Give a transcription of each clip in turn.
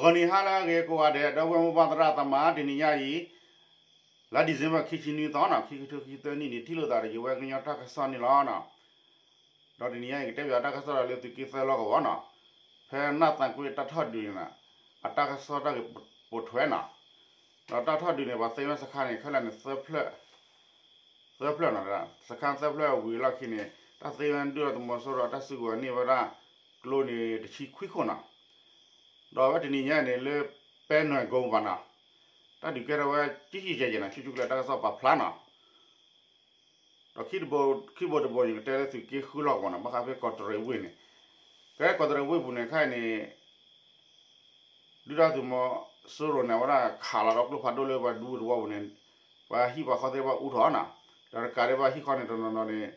ဂီၤနံၤဟါလၢအဂ့ၤကိးဂၤဒဲး ဒီပုၢ်ဝဲၢ်မိၢ်ပၢ်သရၣ်သမါ တနံၤညါအံၤ လါ December ခံဆံနွံသီနီၤ ခံကထိခံဆံသၢနံၣ်န့ၣ် ထံၣ်လိာ်သးဒီးယဝဲကညီတၢ်ကစီၣ်န့ၣ်လီၤနီၤ. ဒီးတနံၤညါအံၤ ကတဲဘၣ်တၢ်ကစီၣ်ဒီးလၢသုးက့သၢလီၢ်ကဝီၤနီၤ, ဖဲနၢ်သးကွ့တၢ်ထီၣ်ဒုးန့ၣ်နီၤ, အတၢ်ကစီၣ်တၢ်ဂ့ၢ်ပိာ်ထွဲနီၤ, ဒီးတၢ်ထီၣ်ဒုးန့ၣ် ပှၤသ့ဝဲစခါန့ၣ် ခဲလၢာ်န့ၣ် သၢဖျၢၣ်, သၢဖျၢၣ်နီၤ, စခါသၢဖျၢၣ်ဝံၤလီၢ်ခံန့ၣ် တၢ်သ့ဝဲဒုၣ်ဒါသုးမီၤစိရိၤအတၢ်စုကဝဲၤန့ၢ်ဝဲဒၣ် ကျိန့ၣ်တဆံခွံခိၣ်နီၤ. ဒီးအဝဲတနံၤညါန့ၣ်လၢ ပဲနွယ်ကုန်းဘၣ်နီၤ, တၢ်ဒုးကဲထီၣ်ဝဲ ကံကံကဲကဲနီၤ ဆူၣ်ဆူၣ်ကျဲတၢ်ကစီၣ်ပာ်ဖျါနီၤ. ဒီးခံဘိတဘိန့ၣ် ကတဲလၢသုးက့ဃုလီၢ်ကဝီၤနီၤ ဘၣ်ဃးဖဲကီးတရံးဝ့ၢ်န့ၣ်, ဖဲကီးတရံးဝ့ၢ်ပူၤန့ၣ်ခဲအံၤန့ၣ် ဒုၣ်ဒါသုးမီၤစိရိၤန့ၣ် အဝဲဒၣ်ခးလီၤဒီးကျိဖးဒိၣ်လၢပှၤဒူသဝီပူၤန့ၣ်, ပှၤဟံၣ်ပှၤဃီသ့ၣ်တဖၣ်အူထီၣ်နီၤ, ဒီးတကးဒံးဘၣ်ဟံၣ်ဃီန့ၣ်တနီၤနီၤန့ၣ်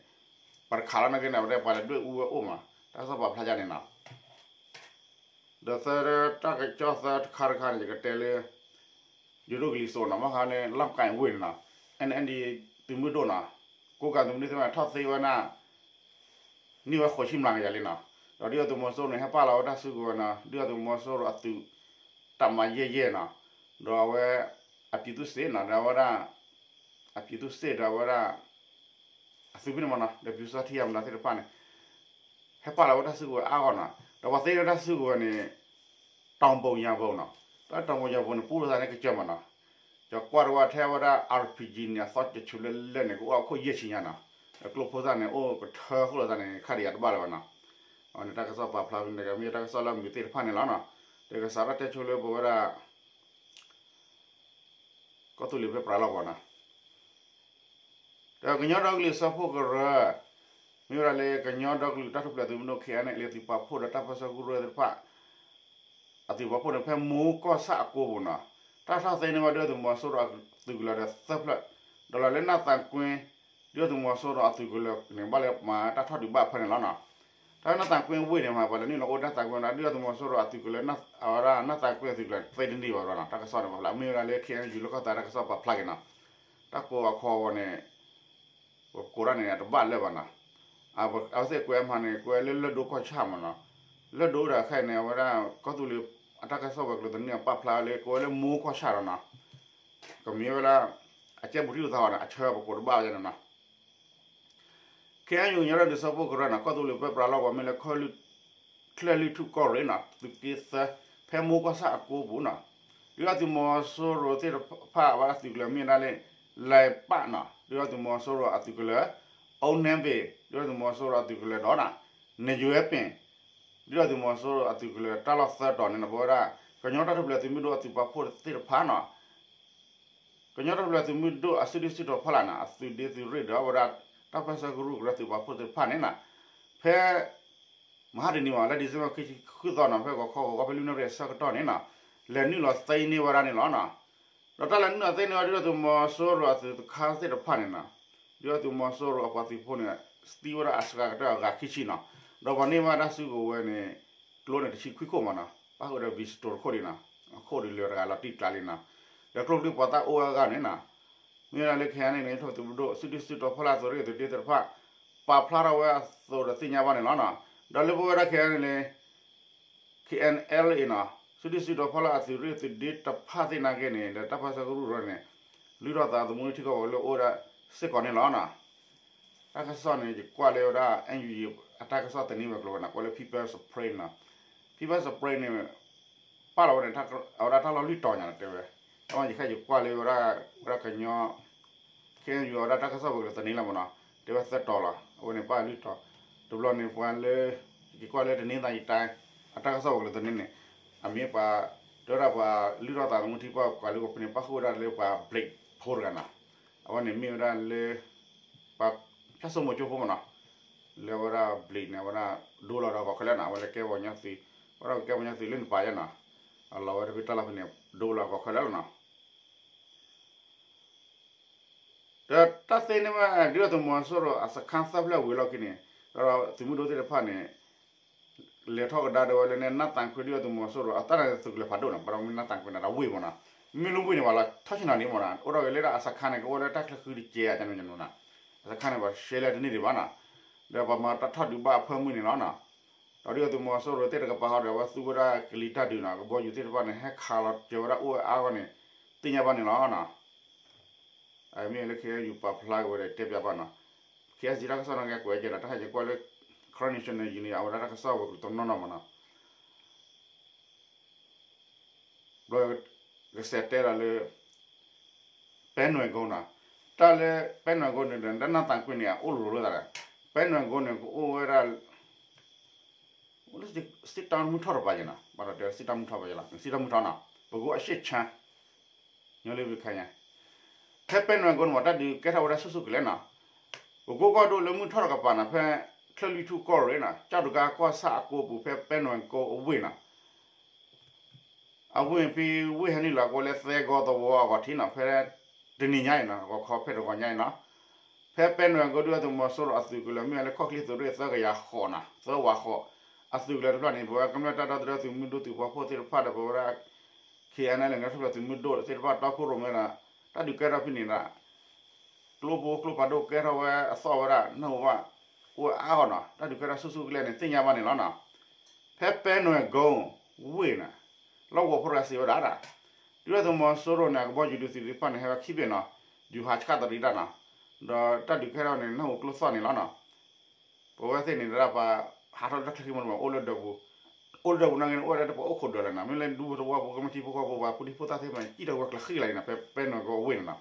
ပှၤတခးလီၤနာ်က့န့ၣ် အဝဲဒၣ်ပှၤလဲၤဒွဲၣ်အူဝဲအိၣ်မး တၢ်ကစီၣ်ပာ်ဖျါယါန့ၣ်နီၤ. ဒီးသၢတၢ်ကစီၣ်သၢတခါတခါန့ၣ် ယကတဲလၢ ယိၤဒိၣ်ကလံၤစိးနီၤ ဘၣ်ဃးလၢလၢ်ကၣ်ဝ့ၢ်န့ၣ်နီၤ, အ့ၣ်အ့ၣ်ဒီး သုးမုၢ်ဒိၣ်နီၤ, ကိးကးသုးမုၢ်ဒိၣ်သ့ၣ်တဖၣ်န့ၣ် ထီၣ်သ့ဝဲဒၣ် န့ၢ်ဝဲဃိးဆံမျးကယၤလံနီၤ, ဒီးဒုၣ်ဒါသုးမီၤစိရိၤန့ၣ် ဟဲပာ်လီၤဝဲတၢ်စုကဝဲၤနီၤ, ဒုၣ်ဒါသုးမီၤစိရိၤအသုး တပ်မ ယဲၢ်ယဲၢ်နီၤ, ဒီးအဝဲ အပြည်သူ့စစ်နီၤ ဒီးအဝဲဒၣ် အပြည်သူ့စစ်ဒီးအဝဲဒၣ် အသုးဖဲန့ၣ်မးနီၤ ဒီးပျူစောထီးမနီၤသ့ၣ်တဖၣ်န့ၣ် ဟဲပာ်လီၤဝဲတၢ်စုကဝဲၤအါဂီၢ်နီၤ, ဒီးပှၤသ့ဝဲတၢ်စုကဝဲၤန့ၣ် တောင်ပုံညာပုံနီၤ, တၢ်တောင်ပုံညာပုံန့ၣ် ပူလိာ်သးန့ၣ်ကစၢၢ်မးနီၤ, ယကွၢ်တဝဲထဲဝဲဒၣ် အါရ်ပံကံန့ၣ် အသီတဆူၣ်လၢလဲၢ်န့ၣ် ကအိၣ်အခိၣ်ယဲၢ်ဆံညါနီၤ, ဒီးကျိဖိသၣ်န့ၣ်အိၣ်ကထၢဃိလိာ်သးန့ၣ် ခါဒံးယၤတဘၣ်လၢၤဘၣ်နီၤ, အဝဲန့ၣ်တၢ်ကစီၣ်ပာ်ဖျါဖဲန့ၣ် မ့ၢ်တၢ်ကစီၣ်လၢအမုာ်သ့ၣ်တဖၣ်န့ၣ်လီၤနီၤ, ဒီးကစးထီၣ်တဲဆိလၢပဝဲဒၣ် ကီၢ်သူလ့ၤဖဲပြးလီၢ်ကဝီၤနီၤ ဒီးကညီဒီကလုာ်စၢဖှိၣ်ကရၢ, မ့ၢ်ဝဲဒၣ်လၢကညီဒီကလုာ်တၢ်ထူၣ်ဖျဲးသုးမုၢ်ဒိၣ် ခဲအံၤန့ၣ် လၢသုးပာ်ဖှိၣ်ဒီးတၢ်ပၢဆှၢကရူၢ်သ့ၣ်တဖၣ်, အသုးပာ်ဖှိၣ်န့ၣ် ဖဲမူကီၢ်ဆၣ်အကိပူၤနီၤ, တၢ်ထီၣ်သ့န့ၢ်ဝဲဒုၣ်ဒါသုးမီၤစိရိၤအသုးကလၢၤဒီးသၢဖျၢၣ်, ဒီးလီၤလၢနၢ်သးကွ့ ဒုၣ်ဒါသုးမီၤစိရိၤအသုးကလၢၤန့ၣ် ဘၣ်လၢမၤတၢ်ထီၣ်ဒုးဘၣ်ဖဲန့ၣ်လီၤနီၤ. တၢ်နၢ်သးကွ့ဝ့ၢ်န့ၣ်မး ပှၤလဲၤနုာ်လီၤအိၣ်နၢ်သးကွ့ဒီး ဒုၣ်ဒါသုးမီၤစိရိၤအသုးကလၢၤ အဝဲဒၣ်နၢ်သးကွ့အသုးကလၢၤ သ့တန့ၢ်ဘၣ်နီၤ, တၢ်ကစီၣ်န့ၣ် ပာ်ဖျါ မ့ၢ်ဝဲဒၣ်လၢ ခ့ၣ်အဲၣ်ယူၣ် လၢကီၢ်သးတၢ်ကစီၣ်ပာ်ဖျါက့ၤနီၤ, တၢ်ကိးအခီအဂီၤန့ၣ် ပကိးတၢ်န့ၣ် အတဘၣ်လၢၤဘၣ်နီၤ, အဝဲသ့ၣ်ကွဲးမးန့ၣ် ကွဲးလၢလၢၢ်ဒိၣ်ကီၢ်ဆၣ်မးနီၤ, လၢၢ်ဒိၣ်ဒီးခဲအံၤန့ၣ် အဝဲဒၣ် ကီၢ်သူလ့ၤအတၢ်ကစီၣ်ဝဲၤကျိၤသန့အပာ်ဖျါလၢ ကွဲးဝဲလၢမူကီၢ်ဆၣ်ဒီးနီၤ, ကမ့ၢ်ဝဲဒၣ် အကဲပူၤထံၣ်လိာ်သးဘၣ်န့ၣ် အဆၢပကိးတဘၣ်ဝဲန့ၣ်နီၤ ခ့ၣ်အဲၣ်ယူၣ် ကညီဒီကလုာ်စၢဖှိၣ်ကရၢနီၤ ကီၢ်သူလ့ၤဖဲပြးလီၢ်ကဝီၤ မ့ၢ်လၢ ချၢၣ်လွံၢ်ထူၣ်ကီၢ်ရ့ၣ်နီၤ သုးက့သၢ ဖဲမူကီၢ်ဆၣ်အကိပူၤနီၤ, ဒုၣ်ဒါသုးမီၤစိရိၤသ့ၣ်တဖၣ်အဝဲဒၣ်သုးကလၢၤမ့ၢ်ဝဲဒၣ်လၢ လဲၤပၣ်နီၤ ဒုၣ်ဒါသုးမီၤစိရိၤအသုးကလၢၤ, အိၣ်နဲဘ့ၣ် ဒုၣ်ဒါသုးမီၤစိရိၤအသုးကလၢၤဒီးနီၤ, နယွဲပ့ၣ် ဒုၣ်ဒါသုးမီၤစိရိၤအသုးကလၢၤ တၢ်လီၢ်သၢတီၤန့ၣ်နီၤ ပဝဲဒၣ် ကညီတၢ်ထူၣ်ဖျဲးသုးမုၢ်ဒိၣ်အသုးပာ်ဖှိၣ်သ့ၣ်တဖၣ်နီၤ ကညီတၢ်ထူၣ်ဖျဲးသုးမုၢ်ဒိၣ်အစုဒုၣ်စုတီၤဖီလာ်နီၤ အသုးဒ့သုးရ့ၣ်ဒီးအဝဲဒၣ် တၢ်ပၢဆှၢကရူၢ်ကရၢသုးပာ်ဖှိၣ်သ့ၣ်တဖၣ်န့ၣ်နီၤ ဖဲ မဟါတနံၤမး လါ December ခံဆံဃုသီနီၤ ဖဲဂီၤခီဂီၤခီဖဲလွံၢ်နၣ်ရံၣ်အဆၢကတီၢ်န့ၣ်နီၤ လဲၤနုာ်လီၤသ့န့ၢ်ဝဲဒၣ်န့ၣ်လီၤနီၤ ဒီးတၢ်လဲၤနုာ်လီၤသ့န့ၢ်ဝဲဒၣ် ဒုၣ်ဒါသုးမီၤစိရိၤအသုးတခါသ့ၣ်တဖၣ်န့ၣ်နီၤ ဒုၣ်ဒါသုးမီၤစိရိၤအပှၤသုးဖိန့ၣ် သံဝဲဒၣ်အစှၤကတၢၢ်အဂၤခံဆံနီၤ ဒီးပှၤန့ၢ်ဝဲဒၣ်စုကဝဲၤန့ၣ် ကျိန့ၣ်တဆံခွံခိၣ်မးနီၤ ပၣ်ဃုာ်ဒီး pistol တခိၣ်ဒံးနီၤ အခိၣ်ဒံးလၢတဂၤလီၤတံၢ်ကျါလံနီၤ ဒီးကျိချံပှၤသၣ်အိၣ်ဝဲအဂၤန့ၣ်နီၤ မ့ၢ်ဝဲဒၣ်လၢ ခဲအံၤန့ၣ် ကညီတၢ်ထူၣ်ဖျဲးသုးမုၢ်ဒိၣ် စုဒုၣ်စုတီၤဖီလာ်သုးရ့ၣ်သုးဒ့သ့ၣ်တဖၣ် ပာ်ဖျါထီၣ်ဝဲအသိးဒီးသ့ၣ်ညါဘၣ်န့ၣ်လီၤနီၤ ဒီးလၢပဝဲဒၣ် ခဲအံၤန့ၣ် ခဲအံၤန့ၣ် စုဒုၣ်စုတီၤဖီလာ်အသုးရ့ၣ်သုးဒ့တဖၣ်သ့ၣ်နာ်က့န့ၣ် ဒီးတၢ်ပၢဆှၢကရူၢ်ကရၢန့ၣ် လုၢ်ထီၣ်သးသမူထံကီၢ်ဝဲလၢအိၣ်ဝဲဒၣ်စ့ၢ်ကီးန့ၣ်လီၤနီၤ တၢ်ကစီၣ်န့ၣ် ယကွၢ်လၢဝဲဒၣ် NUG အတၢ်ကစီၣ်သန့ဝဲၤကျိၤဝဲနီၤ ကိးလၢ People's Spring နီၤ People's Spring န့ၣ် ပာ်လီၤဝဲန့ၣ် အဝဲဒၣ်တၢ်လီၢ်လွံၢ်တီၤညါတဲဝဲ အဝဲယခဲယကွၢ်လၢဝဲဒၣ် ဝဲဒၣ်ကညီ ခဲအံၤအဝဲဒၣ်တၢ်ကစီၣ်ဝဲၤကျိၤသန့လီၤမးနီၤ တဲဝဲသၢတီၤလီၤ အဝဲန့ၣ်ပာ်လွံၢ်တီၤ တဘျီန့ၣ်ပှၤလၢ ယကကွၢ်လၢတနင်္သာရီတိုင်း အတၢ်ကစီၣ်ဝဲၤကျိၤသန့န့ၣ် အမ့ၢ်ပှၤ တဲဝဲဒၣ်ပှၤလုၢ်ထီၣ်သးသမူထံကီၢ်ပှၤလၢကီၢ်ဖဲန့ၣ် ပၣ်ဃုာ်ဝဲဒၣ်လၢပှၤ ဘျံးဖိ တဂၤနီၤ အဝဲန့ၣ်မ့ၢ်ဝဲဒၣ်လၢ ပှၤဖၠၣ်စိမိၤကၠိဖိမးနီၤ လၢအဝဲဒၣ် ဘျံး န့ၣ် အဝဲဒၣ်ဒိလီၤဒီးဂီၤခဲလၢာ်နီၤ အဝဲလၢကဲပှၤကညီသုး အဝဲဒၣ်ကဲပှၤကညီသုးလၢနပၤယါနီၤ အလီၤဝဲတဖဲတၢ်လီၢ်ဖဲန့ၣ် ဒိလီၤဂီၤခဲလၢာ်လီၤနီၤ ဒီးတၢ်သ့န့ၢ်ဝဲဒုၣ်ဒါသုးမီၤစိရိၤအစခါသၢဖျၢၣ်ဝံၤလီၢ်ခံန့ၣ် ဒီးသုးမုၢ်ဒိၣ်သ့ၣ်တဖၣ်န့ၣ် လဲၤထီၣ်ကဒါဒီးဝဲလၢန့ၣ် နၢ်သးခွ့ဒုၣ်ဒါသုးမီၤစိရိၤအတၢ်န့ၣ်သုးကလၢၤဖးဒိၣ်နီၤ ပှၤဒီးမ့ၢ်နၢ်သးခွ့န့ၣ်ဒီးဝ့ၢ်မးနီၤ မ့ၢ်လၢဝ့ၢ်န့ၣ် ပှၤလီၤထီၣ်ဆ့ၣ်နီၤန့ၣ်မးနီၤ အိၣ်ထီၣ်က့ၤလၢဒၣ်အစခါန့ၣ် ကအိၣ်လၢတၢ်ချၢဃုတကဲအကန့ၣ်နီၤ အစခါန့ၣ် ပှၤရှဲလဲတန့ၢ်ဒံးဘၣ်နီၤ ဒီးပှၤမၤတၢ်ထီၣ်ဒုးဘၣ်အဖၢမုၢ်န့ၣ်လီၤနီၤ ဒီးဒုၣ်ဒါသုးမီၤစိရိၤသ့ၣ်တကပၤဃီဒီး အဝဲသူဝဲဒၣ်ကလံၤတၢ်ဒုးနီၤ ကဘီယူၤသ့ၣ်တဖၣ်န့ၣ် ဟဲခးလီၤစၢၤဝဲဒၣ်အိၣ်ဝဲအါဂီၢ်န့ၣ် သ့ၣ်ညါဘၣ်န့ၣ်လီၤနီၤ. မ့ၢ်လၢ ခ့ၣ်အဲၣ်ယူၣ် ပာ်ဖျါက့ၤဝဲဒီးတဲပၠးဘၣ်နီၤ. ခ့ၣ်အဲၣ်စံၣ်တၢ်ကစီၣ်န့ၣ် ကဲကွဲးကဲနီၤ တၢ်ဟဲက့ၤကွၢ်လၢ Karen National Union အဝဲဒၣ်တၢ်ကစီၣ်ဝဲၤကျိၤတနီၤနီၤမးနီၤ. ဘျီကစဲးတဲဒၣ်လၢ ပဲနွယ်ကုန်းနီၤ, တၢ်လၢပဲနွယ်ကုန်းန့ၣ်ဒီး တၢ်နၢ်သးကွံန့ၣ် အအိၣ်လိၤလိၤသးဒီး ပဲနွယ်ကုန်းန့ၣ် ကအိၣ်ဝဲဒၣ် လၢ စစ်တောင်း မုၢ်ထီၣ်တပၤယဲနီၤ, ဘၣ်ဒီးတဲ စစ်တောင်း မုၢ်ထီၣ်တပၤယဲလီၤ, စစ်တောင်း မုၢ်ထီၣ်နီၤ, ပကိးအရှေ့ခြမ်း ညီလၢဘခါညါ ဖဲပဲနွယ်ကုန်းန့ၣ်မး တၢ်ဒုးကဲထီၣ်ဝဲဒၣ်ဆူၣ်ဆူၣ်ကလဲာ်နီၤ, ပကိးကီၢ်ဒိၣ်လၢမုၢ်ထီၣ်တကပၤနီၤ, ဖဲချၢၣ်လွံၢ်ထူၣ်ကီၢ်ရ့ၣ်နီၤ, ကၠီၣ်တဂၤကီၢ်ဆၣ်အကိပူၤ ဖဲပဲနွယ်ကုန်းအဝ့ၢ်နီၤ အဝ့ၢ်ဖဲဝ့ၢ်ဟဲနုာ်လီၤကအိၣ်လၢသၢဂီသဝီအဂီၢ်ထံးနီၤ, ဖဲတနံၤညါအံၤနီၤ, ဂီၤခီဖဲတဂီၤညါအံၤနီၤ, ဖဲပဲနွယ်ကုန်း ဒုၣ်ဒါသုးမီၤစိရိၤအသုးကလၢၤမ့ၢ်ဝဲလၢခီၣ်ချ့သုးရ့ၣ်သၢကယၤဃိးနီၤ, သၢဝးဃိး, အသုးကလၢၤတဖျၢၣ်န့ၣ် ပဝဲကမျၢၢ်တၢ်ဒီသဒၢသုးမုၢ်ဒိၣ်သုးပှၤဖိသ့ၣ်တဖၣ်ဒီး ပဝဲဒၣ် ခ့ၣ်အဲၣ်အဲၣ်လၢ ကညီထူၣ်ဖျဲးသုးမုၢ်ဒိၣ်သ့ၣ်တဖၣ်တီခိၣ်ရိၣ်မဲဒီး တၢ်ဒုးကဲထီၣ်ဖဲန့ၣ်ဒီး ကျိဖိကျိဖးဒိၣ်ကဲထီၣ်ဝဲအသီၣ်ဝဲဒၣ် နၢ်ဟူဘၣ် အိၣ်အါဂီၢ်နီၤ, တၢ်ဒုးကဲထီၣ်ဆူၣ်ဆူၣ်ကလဲာ်န့ၣ် သ့ၣ်ညါဘၣ်န့ၣ်လီၤနီၤ. ဖဲပဲနွယ်ကုန်းဝ့ၢ်နီၤ, လီၢ်ကဝီၤဖိတဂၤစံးဝဲဒၣ်ဒီး ဒုၣ်ဒါသုးမီၤစိရိၤန့ၣ် အကဘီယူၤဒုးသုးသ့ၣ်တဖၣ်န့ၣ် ဟဲဝဲခံဘ့ၣ်နီၤ, ယူၤဟးဆှၣ်တရံးတၢ်နီၤ, ဒီးတၢ်ဒုးကဲထီၣ်န့ၣ် နၢ်ဟူကျိသီၣ်န့ၣ်လီၤနီၤ. ပဝဲသ့ၣ်န့ၣ်ဒၣ်ပှၤ ဟးထီၣ်လၢတၢ်ချၢခံမီၤတမံၤ အိၣ်လၢဒၢးပူၤ, အိၣ်လၢဒၢးပူၤနာ်က့န့ၣ် အိၣ်ဝဲဒၣ်ပှၤအိၣ်ခိးဒၢးလီၤနီၤ, မ့ၢ်လၢဒူသဝီဖိကမျၢၢ်ထံဖိကီၢ်ဖိ ပှၤဖိဒံဖိသၣ်သ့ၣ်တဖၣ်န့ၣ် စံၣ်ထီၣ်ဝဲကျဲဃံလီၤန့ၣ်နီၤ, ဖဲပဲနွယ်ကုန်းအဝ့ၢ်န့ၣ်နီၤ,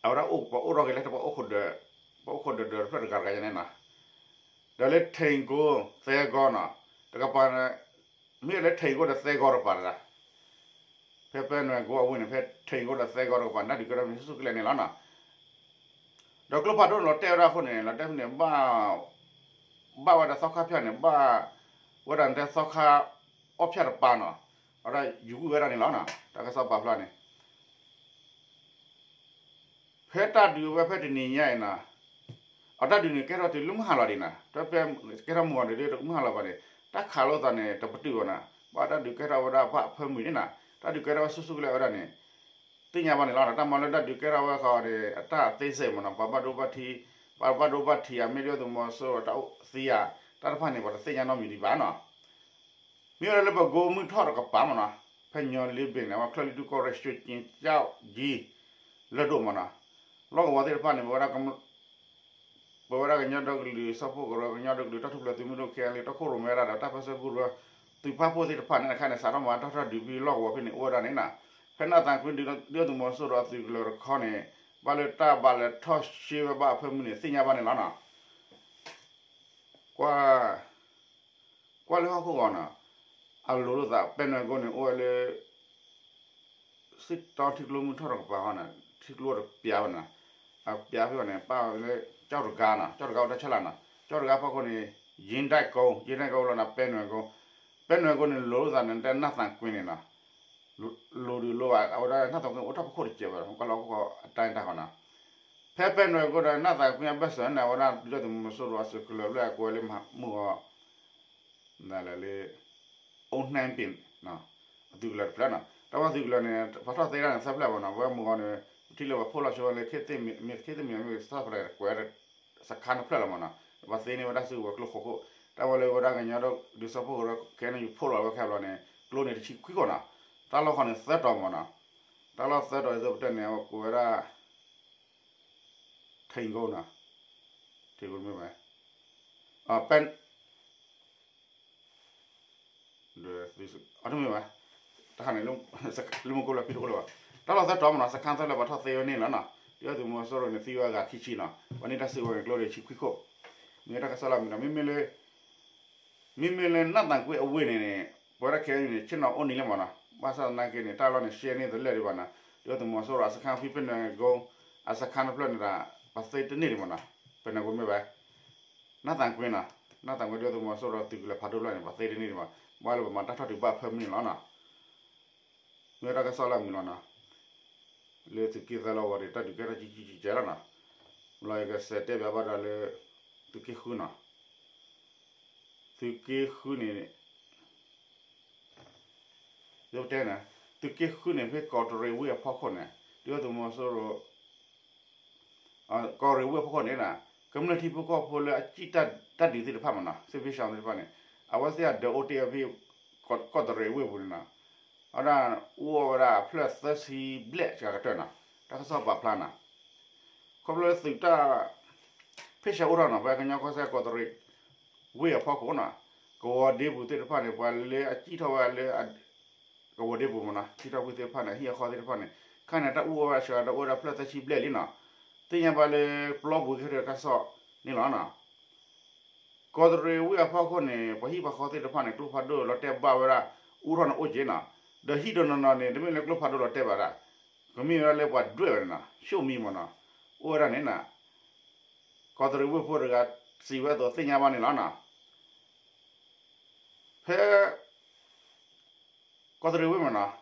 အဝဲဒၣ်အိၣ်ပှၤအိၣ်ထီၣ်က့ၤလၢပှၤအိၣ်ခိးဒၢး, ပှၤအိၣ်ခိးဒၢးဒၢးတဖျၢၣ်တဂၤတဂၤညါန့ၣ်နီၤ, ဒီးလၢထိၣ်ကိသဲကီနီၤ, တကပၤ မ့ၢ်လၢထိၣ်ကိဒီးသဲကီတပၤတဂၤ ဖဲပဲနွယ်ကုန်းအဝ့ၢ်န့ၣ် ဖဲထိၣ်ကိဒီးသဲကီတကပၤန့ၣ် တၢ်ဒုးကဲထီၣ်ဖဲန့ၣ်ဆူၣ်ဆူၣ်ကလဲာ်န့ၣ်လီၤနီၤ. ဒီးကျိဖးဒိၣ်န့ၣ်လီၤတဲာ်ဝဲဒၣ်အဃိန့ၣ် လီၤတဲာ်ဖဲန့ၣ် ဘၣ်ဝဲဒၣ်သီခါဖၠၣ်န့ၣ် ဘၣ်ဝဲဒၣ်န့ၣ် တဲသီခါအီၣ်ဖၠၣ်တပၤနီၤ, အဝဲဒၣ်ယူၤကွံာ်ဝဲဒၣ်န့ၣ်လီၤနီၤ, တၢ်ကစီၣ်ပာ်ဖျါန့ၣ် ဖဲတၢ်ဒုးဝဲဖဲတနံၤညါအံၤနီၤ, အတၢ်ဒုးန့ၣ်ကဲထီၣ်တုၤလၢမုၢ်ဟါလီၤဒံးနီၤ, ဖဲကဲထီၣ်မုၢ်ဂီၤန့ၣ်ဒီးမုၢ်ဟါလီၤဘၣ်န့ၣ် တၢ်ခးလိာ်သးန့ၣ် တပတုာ်ဘၣ်နီၤ, ဘၣ်တၢ်ဒုးကဲထီၣ်ဝဲဒၣ်ဘၣ်ဖၢမုၢ်န့ၣ်နီၤ, တၢ်ဒုးကဲထီၣ်ဝဲဆူၣ်ဆူၣ်ကလဲာ်ဝဲဒၣ်န့ၣ် သ့ၣ်ညါဘၣ်န့ၣ်လီၤ. တၢ်မၤလၢတၢ်ဒုးကဲထီၣ်ဝဲဃီန့ၣ် အတၢ်သ့စ့ၢ်မ့ၢ်နီၤ, ပှၤဘၣ်ဒိဘၣ်ထံး, ပှၤဘၣ်ဒိဘၣ်ထံး အမ့ၢ်ဒုၣ်ဒါသုးမီၤစိရိၤတၢ်အိၣ်သံဧါ, တၢ်တဖၣ်န့ၣ် ပှၤတသ့ၣ်ညါနီတမံၤဒံးဘၣ်နီၤ. မ့ၢ်ဝဲဒၣ်လၢပကိးမုၢ်ထီၣ်တကပၤမ့ၢ်နီၤ, ဖဲညီလ့ဘ့ၣ်န့ၣ် အဝဲချၢၣ်လံၢ်ထူၣ်ကီၢ်ရ့ၣ် ရွှေကျင်ကျောက်ကြီး လၢဒိၣ်မ့ၢ်နီၤ, လီၢ်ကဝီၤသ့ၣ်တဖၣ်န့ၣ် ပဝဲဒၣ် ပဝဲဒၣ်ကညီဒီကလုာ်စၢဖှိၣ်ကရၢ ကညီဒီကလုာ်တၢ်ထူၣ်ဖျဲးသုးမုၢ်ဒိၣ် ခ့ၣ်အဲၣ်လ့ၣ် တီခိၣ်ရိၣ်မဲဒၣ်ဒီး တၢ်ပၢဆှၢကရၢ သုးပာ်ဖှိၣ်သ့ၣ်တဖၣ်န့ၣ် အခါန့ၣ် စးထီၣ်မၤတၢ်ထီၣ်ဒုးဖဲလီၢ်ကဝီၤဖဲန့ၣ် အိၣ်ဝဲဒၣ်န့ၣ်နီၤ, ဖဲနၢ်သးကွံဒုၣ်ဒါသုးကလၢၤတခီန့ၣ် ဘၣ်လၢတၢ်ဘၣ်လဲၤထီၣ်ရှဲဝဲဘၣ်အဖၢမုၢ်န့ၣ် သ့ၣ်ညါဘၣ်န့ၣ်လီၤနီၤ. ကွၢ် ကွၢ်လၢဟီၣ်ခိၣ်ဂီၤနီၤ, အလိၤလိာ်သး ပဲနွယ်ကုန်းန့ၣ် အိၣ်ဝဲလၢ စစ်တောင်း ထံကျိမုၢ်ထီၣ်တကပၤဃီန့ၣ် ထံကျိတပျးဘၣ်န့ၣ်, အပျးဖဲအံၤန့ၣ် ပာ်ဝဲလၢ ကၠီၣ်တဂၤနီၤ, ကၠီၣ်တဂၤအိၣ်တၢ်ဆၢလာ်နီၤ, ကၠီၣ်တဂၤဖီခိၣ်န့ၣ် ယ့ဒၣ်ကိ, ယ့ဒၣ်ကိလီၤနီၤ, ပဲနွယ်ကုန်း, ပဲနွယ်ကုန်းန့ၣ် လိၤလိာ်သးန့ၣ် တဲနၢ်သးကွံန့ၣ်နီၤ, လိၤဒုးလိၤဘၣ် အဝဲဒၣ်နၢ်သးကွံအိၣ်ထီၣ်ဖီခိၣ်တစဲးဘၣ် ကွၢ်လၢဟီၣ်ခိၣ်အတၢ်န့ၣ်တၢ်ဃီနီၤ. ဖဲပဲနွယ်ကုန်းဒီး နၢ်သးကွံအဘၢၣ်စၢၤန့ၣ် အဝဲဒၣ်ဒုၣ်ဒါသုးမီၤစိရိၤအသုးကလၢၤလၢအကိးဝဲလၢ မုၢ်ဂီၤ လၢ အိၣ်နှဲပ့ၤ အသုးကလၢၤတဖျၢၣ်နီၤ, တၢ်ဝဲသုးကလၢၤန့ၣ် ပှၤထီၣ်သ့ဒၣ်န့ၣ် သၢဖျၢၣ်မ့ၢ်နီၤ, ဝဲမုၢ်ဂီၤန့ၣ် ပထံၣ်လၢပှၤဖီၣ်လီၤဆိဝဲလၢ ခ့ၣ်သ့ၣ်မံၤ မ့ၢ်ခ့ၣ်သ့ၣ်မံၤမ့ၢ် စၢဖျၢၣ်ကွဲး စခါနဖျၢၣ်လီၤမ့ၢ်နီၤ, ပှၤသ့န့ၢ်ဝဲဒၣ်စုကဝဲၤကျိခိးခိၣ်, တၢ်ဝဲလၢဝဲဒၣ်ကညီဒီး ဒုးစၢဖှိၣ်ကရၢ ခဲန့ၣ် ယူၤဖီၣ်လီၤဝဲခဲဘျီန့ၣ် ကျိန့ၣ်တဆံခွံခိၣ်နီၤ, တၢ်လီၢ်ဃီန့ၣ်သၢတီၤမ့ၢ်နီၤ, တၢ်လီၢ်သၢတီၤအံၤ ပတဲန့ၣ် အဝဲကိးဝဲဒၣ် ထိၣ်ကိနီၤ, ထိၣ်ကိမ့ၢ်ဝဲ ပဲ အတမ့ၢ်ဘၣ်, တၢ်ခါန့ၣ် လၢမူကိလၢဖံတအိၣ်လၢၤဘၣ်, တၢ်လီၢ်သၢတီၤမ့ၢ်နီၤ စခါသၢလၢပှၤထီၣ်သ့ဝဲန့ၣ်လီၤနီၤ, ဒုၣ်ဒါသုးမီၤစိရိၤန့ၣ် သံဝဲအဂၤခံဆံနီၤ, ပှၤန့ၢ်တၢ်စုကဝဲၤန့ၣ် ကျိန့ၣ်တဆံခွံခိၣ်, မ့ၢ်တၢ်ကစီၣ်လၢမုၢ်နီၤ, မ့မ့ၢ်လၢ မ့မ့ၢ်လၢနၢ်သးကွံအဝ့ၢ်န့ၣ်န့ၣ် ပဝဲဒၣ်ခဲအံၤန့ၣ် ဆ့ၣ်နီၤအိၣ်နံၤလၢမ့ၢ်နီၤ, ဘၣ်ဆၣ်သနာ်က့န့ၣ် တၢ်လီၢ်န့ၣ် ရှဲန့ၢ်တလၢာ်ဒံးဘၣ်နီၤ, ဒုၣ်ဒါသုးမီၤစိရိၤအစခါဖဲပဲနွယ်ကုန်း အစခါနဖျၢၣ်န့ၣ်ဒီး ပှၤသ့တန့ၢ်ဒံးမ့ၢ်နီၤ, ပဲနွယ်ကုန်းမ့ၢ်ဝဲ နၢ်သးကွံနီၤ, နၢ်သးကွံဒုၣ်ဒါသုးမီၤစိရိၤသုးကလၢၤဖးဒိၣ်ဖျၢၣ်န့ၣ် ပှၤသ့တန့ၢ်ဒံးဘၣ်, ဘၣ်လၢပမၤတၢ်ထီၣ်ဒုးဘၣ်ဖၢမုၢ်န့ၣ်လီၤနီၤ, မ့ၢ်တၢ်ကစီၣ်လၢအမုာ်လီၤနီၤ, လၢသုးက့သၢလီၤဝဲဒီး တၢ်ဒုးကဲထီၣ်ကံကံကံကဲလီၤနီၤ, လီၤယကစဲးတဲဘၣ်ဘၣ်ဒီးလၢ သုးက့ဃုနီၤ, သုးက့ဃုန့ၣ် ယတဲန့ၣ် သုးက့ဃုန့ၣ် ဖဲကီးတရံးဝ့ၢ်အဖီခိၣ်န့ၣ် ဒုၣ်ဒါသုးမီၤစိရိၤ ကီးတရံးဝ့ၢ်အဖီခိၣ်န့ၣ်နီၤ, ကမျၢၢ်ထံဖိကီၢ်ဖိလၢအစံၣ်တၢ်ဒုးသ့ၣ်တဖၣ်မနီၤ စစ်ဖက်ရှောင်သ့ၣ်တဖၣ်န့ၣ် အဝဲသ့ၣ်အဒၢးအိၣ်တ့ၢ်ဝဲဖဲ ကီးတရံးဝ့ၢ်ပူၤန့ၣ်နီၤ အဝဲဒၣ် အိၣ်ဝဲဒၣ်အဖျၢၣ်သၢဆံဘျဲၣ်စှၤကတၢၢ်နီၤ တၢ်ကစီၣ်ပာ်ဖျါနီၤ ခီဖျိလၢသုးတၢ် ဖ့ၣ်ဆၢအိၣ်ထီၣ်နီၤ ပှၤကညီကီၢ်စဲၣ်ကီးတရံး ဝ့ၢ်အဖီခိၣ်နီၤ ကဝီၤဒ့ပူၤသ့ၣ်တဖၣ်န့ၣ် ပှၤလၢအစံၣ်ထီၣ်ဝဲလၢ ကဝီၤဒ့ပူၤမနီၤ စံၣ်ထီၣ်ဝ့ၢ်သ့ၣ်တဖၣ်န့ၣ် အဟံၣ်အဃီသ့ၣ်တဖၣ်န့ၣ် ခါန့ၣ် တၢ်အိၣ်ဝဲဒၣ်စှၤ တၢ်အိၣ်ဝဲဒၣ်ဖျၢၣ်သၢဆံဘျဲၣ်လံနီၤ သ့ၣ်ညါဘၣ်လၢပျီပူၤကဲထီၣ်တၢ်ကစီၣ်န့ၣ်လီၤနီၤ ကီးတရံးဝ့ၢ်အဖီခိၣ်န့ၣ် ပှၤဟံၣ်ပှၤဃီသ့ၣ်တဖၣ်န့ၣ် ကျိဖးဒိၣ်လီၤတဲာ်ဘၣ်ဝဲဒၣ် အူထီၣ်န့ၣ်အိၣ်က့နီၤ ဒီးဟံၣ်တနီၤနီၤန့ၣ် တမ့ၢ်လၢကျိဖးဒိၣ်လီၤတဲာ်ဘၣ်ဒၣ် ကမ့ၢ်ဝဲဒၣ်လၢပှၤဒွဲၣ်ဝဲန့ၣ်နီၤ ဆိၣ်မံမနီၤ အိၣ်ဝဲဒၣ်န့ၣ်နီၤ ကီးတရံးဝ့ၢ်ဖိတဂၤစံးဝဲအသိးသ့ၣ်ညါဘၣ်န့ၣ်လီၤနီၤ ဖဲ ကီးတရံးဝ့ၢ်မနီၤ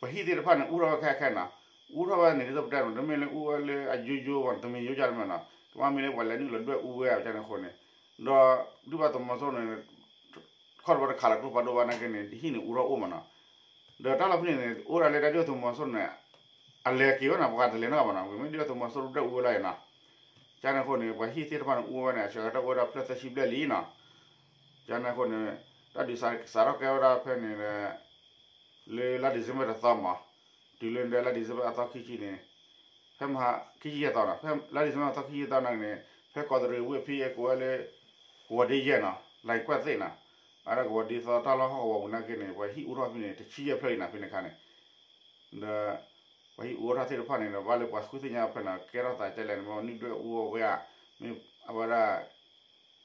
ပှၤဟံၣ်သ့ၣ်တဖၣ်န့ၣ် အူထီၣ်ဝဲခဲခဲနီၤ အူထီၣ်ဝဲန့ၣ် ဒ်သိးပတဲနီၤ တမ့ၢ်လၢအူဝဲလၢအယိယိဘၣ် တမ့ၢ်ယိယိဒ်မနီၤ ကဘၣ်မ့ၢ်လၢပှၤလဲၤနုာ်လီၤဒွဲၣ်အူဝဲအကန့ၣ်အဃိန့ၣ် ဒီးဒုၣ်ဒါသုးမီၤစိရိၤန့ၣ် ခီၣ်တဘၣ်တခးလီၤကျိဖးဒိၣ်ဘၣ်နာ်က့န့ၣ် ဟံၣ်န့ၣ်အူထီၣ်အိၣ်မနီၤ ဒီးတၢ်လီၢ်ဖဲန့ၣ်န့ၣ် အိၣ်ဒၣ်လၢတၢ်ဒုၣ်ဒါသုးမီၤစိရိၤန့ၣ် အလဲၤက့ၤဝဲနီၤ ပှၤတလဲၤနီတဂၤဘၣ်နီၤ မ့မ့ၢ်ဒုၣ်ဒါသုးမီၤစိရိၤဒွဲၣ်အူဝဲလီၤအံၤနီၤ ကန့ၣ်အဃိန့ၣ် ပှၤဟံၣ်သ့ၣ်တဖၣ်န့ၣ်အူဝဲန့ၣ် အစှၤကတၢၢ်အိၣ်ဝဲဒၣ်ဖျၢၣ်သၢဆံဘျဲၣ်လံနီၤ ကန့ၣ်အဃိန့ၣ် တၢ်ဒုးစးထီၣ်ကဲဝဲဒၣ်ဖဲန့ၣ် လၢလါ December တသီမး တုၤလၢလါ December အသီခံဆံန့ၣ် ဖဲမဟါ ခံဆံယဲၢ်သီနီၤ ဖဲလါ December အသီခံဆံယဲၢ်သီနာ်က့န့ၣ် ဖဲကီးတရံးဝ့ၢ်ဖဲအကိးဝဲလၢ ကဝီၤဒ့ယဲၢ်နီၤ လၢကွၢ်သ့ၣ်နီၤ အဝဲဒၣ်ကဝီၤဒ့သီတၢ်လီၢ်ဟီၣ်ကဝီၤပူၤနာ်က့န့ၣ် ပှၤဟံၣ်အူထီၣ်ဖဲန့ၣ် တဆံယဲၢ်ဖျၢၣ်လံနီၤ ဖဲန့ၣ်ခါန့ၣ် ဒီး ပှၤဟံၣ်အူထီၣ်သ့ၣ်တဖၣ်န့ၣ်ဒီး ဘၣ်လၢပှၤဃုသ့ၣ်ညါဖဲန့ၣ် ကဲထီၣ်သးကလဲၣ်န့ၣ် မ့ၢ်နုာ်ဒွဲၣ်အူအီၤဝဲဧါ မ့ၢ်အဝဲဒၣ်